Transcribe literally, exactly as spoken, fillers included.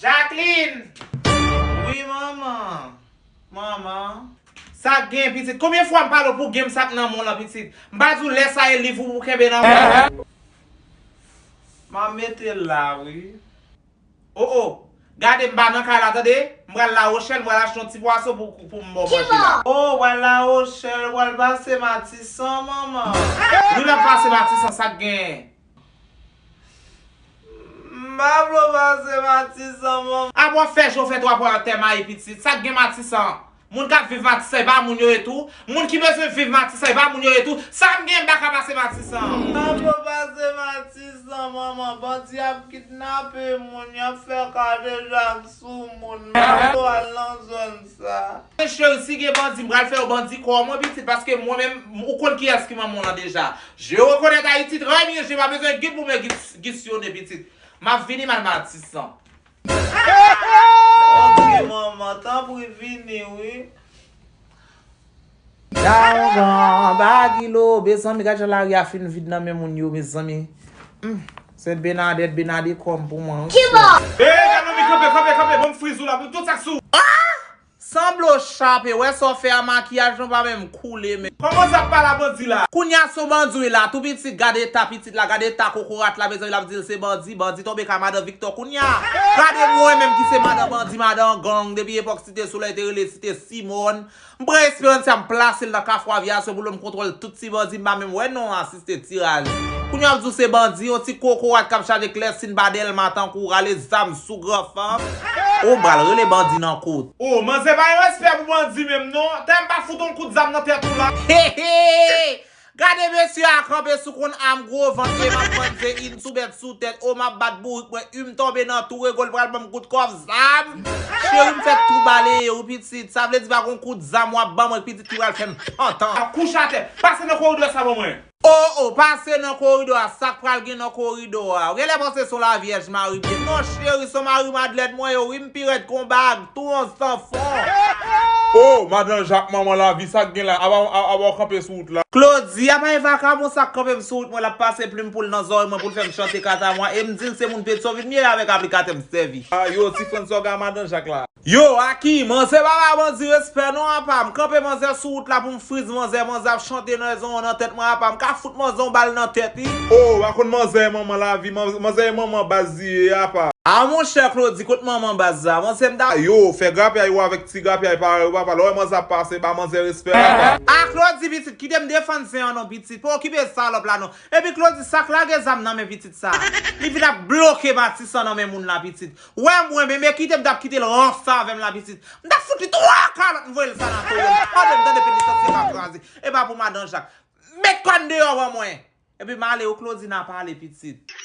Jacqueline! Wi, manman. Manman. Sa k gen, pitit? Konbyen fwa m pale w pou gen m sa k nan men w lan, pitit? M pa di w lè sa e liv ou pou kenbe nan men w? M ap mete l la, wi. O, o. Gade, m pa nan kay la, tande? M pral La Rochelle, m pral achte yon ti pwason pou, pou m ba w manje la. O, w pral La Rochelle, w pral pase Matisan, manman. Wi, m ap pase Matisan, sa k gen? M pa vle w pase Matisan, manman. A, w ap fè je w fè twa pwa atè mayi, pitit. Sa k gen Matisan? Moun k ap viv Matisan, e pa moun yo ye tou? Moun ki bezwen viv Matisan, e pa moun yo ye tou? Sa m gen, m pa ka pase Matisan. M pa vle w pase Matisan, manman. Bandi ap kidnape moun, y ap fè kadejak sou moun. M pa vle w al nan zòn sa. Men cheri, si gen bandi, m pral fè yo bandi kò mwen, pitit, paske mwen menm, ou konn kiyès ki manman w lan deja. Je reconnais Haïti très bien, je pa bezwen gid pou mwen gis-, gisyone, pitit. M ap vini, m al Matisan. Ok, manman, tanpri vini, wi. Dawongan, bagilo, mezanmi, gad jan lari a fin vid nan men moun yo, mezanmi. Hmm, Sent Benadèt, Benade kòm pou mwen, wi. Kibo! Ey, gade non, mi kanpe, kanpe, kanpe, bon, m friz ou la, pou tout sa k sou. Sanble w chape, wè sa w fè a, makiyaj lan pa menm koule, men. Kòman sa ap pale a bandi la? Kounye a se yon bandi w ye la, tou pitit, gade eta pitit la, gade eta kokorat la, mezanmi, l ap di l se bandi, bandi tonbe kay madan Viktò kounye a. Gade mwen menm ki se madan bandi, madan gang, depi epòk Site Solèy te rele Site Simòn. M pran Esperanza, m plase l nan Kafou Avyasyon pou l, m kontwòl tout ti bandi, m pa menm wè non asiste tiraj. Kounye a w ap di w se bandi, yon ti kokorat k ap chaje klèsin ba Dèlma tankou w rale zam sou gran fanm. Ou pral rele bandi nan kout. O, manzè pa gen respè pou bandi menm non. Tè m pa fout yon kout zam nan tèt ou la. He, he! Gade mesye a kanpe sou konn am gwo vant e m ap vann ze in sou bèt sou tèt. O, m ap bat bourik mwen, ui, m tonbe nan tou rego, l pral ban m kout kòf zam. Cheri, m fè tou baleye wi pitit. Sa vle di pa gon kout zam w ap ban mwen pitit ki pral fè m pantan. Kouche atè. Pase nan koridò sa ban mwen. O, o, pase nan koridò a, sa k pral gen nan koridò a? Ou genlè panse se yon lavyèj mari byen. Non, cheri, se yon mari madlèd mwen ye wi, m pi rèd ke yon bag, tou yon san fon. O, madan Jak, manman lavi, sa k gen la? Apa, apa, apa w kanpe sou wout la? Claudy, apa e vakabon sa k kanpe m sou wout mwen, l ap pase plim poul nan zòrèy mwen pou l fè m chante katamwa, e m di l se moun Petyonvil m ye avèk aplikatè m sèvi. A, yo, ti Frans, sa w gen a madan Jak la? Yo, Aki, manzè pa ba bandi respè non, apa. M kanpe manzè sou wout la pou m friz manzè, manzè ap chante nan zon nan tèt mwen, apa. M ka fout manzè yon bal nan tèt li. O, pa konn manzè e manman lavi, man-, manzè e manman baz li ye, apa. A, monchè Claudy, kot manman baz la? Manzè m ta. Yo, fè grapyay ou avèk ti grapyay parèy ou, apa. Lè w wè manzè ap pase, ba manzè respè, apa. A, Claudy, pitit, kite m defann zen an non, pitit. Pa okipe salòp la non. Epi Claudy, sa k lage zam nan men pitit sa? Li vin ap bloke Matisan nan men moun la, pitit. Wè mwen menm, e kite m t ap kite l ranse avè m la pitit. M t ap fout li twa kalòt, m voye l sanatoryòm. Tande m tande penisans se pa kraze. E pa pou madan Jak. Met kò n deyò ban mwen. Epi m ale wi Claudy, n a pale pitit.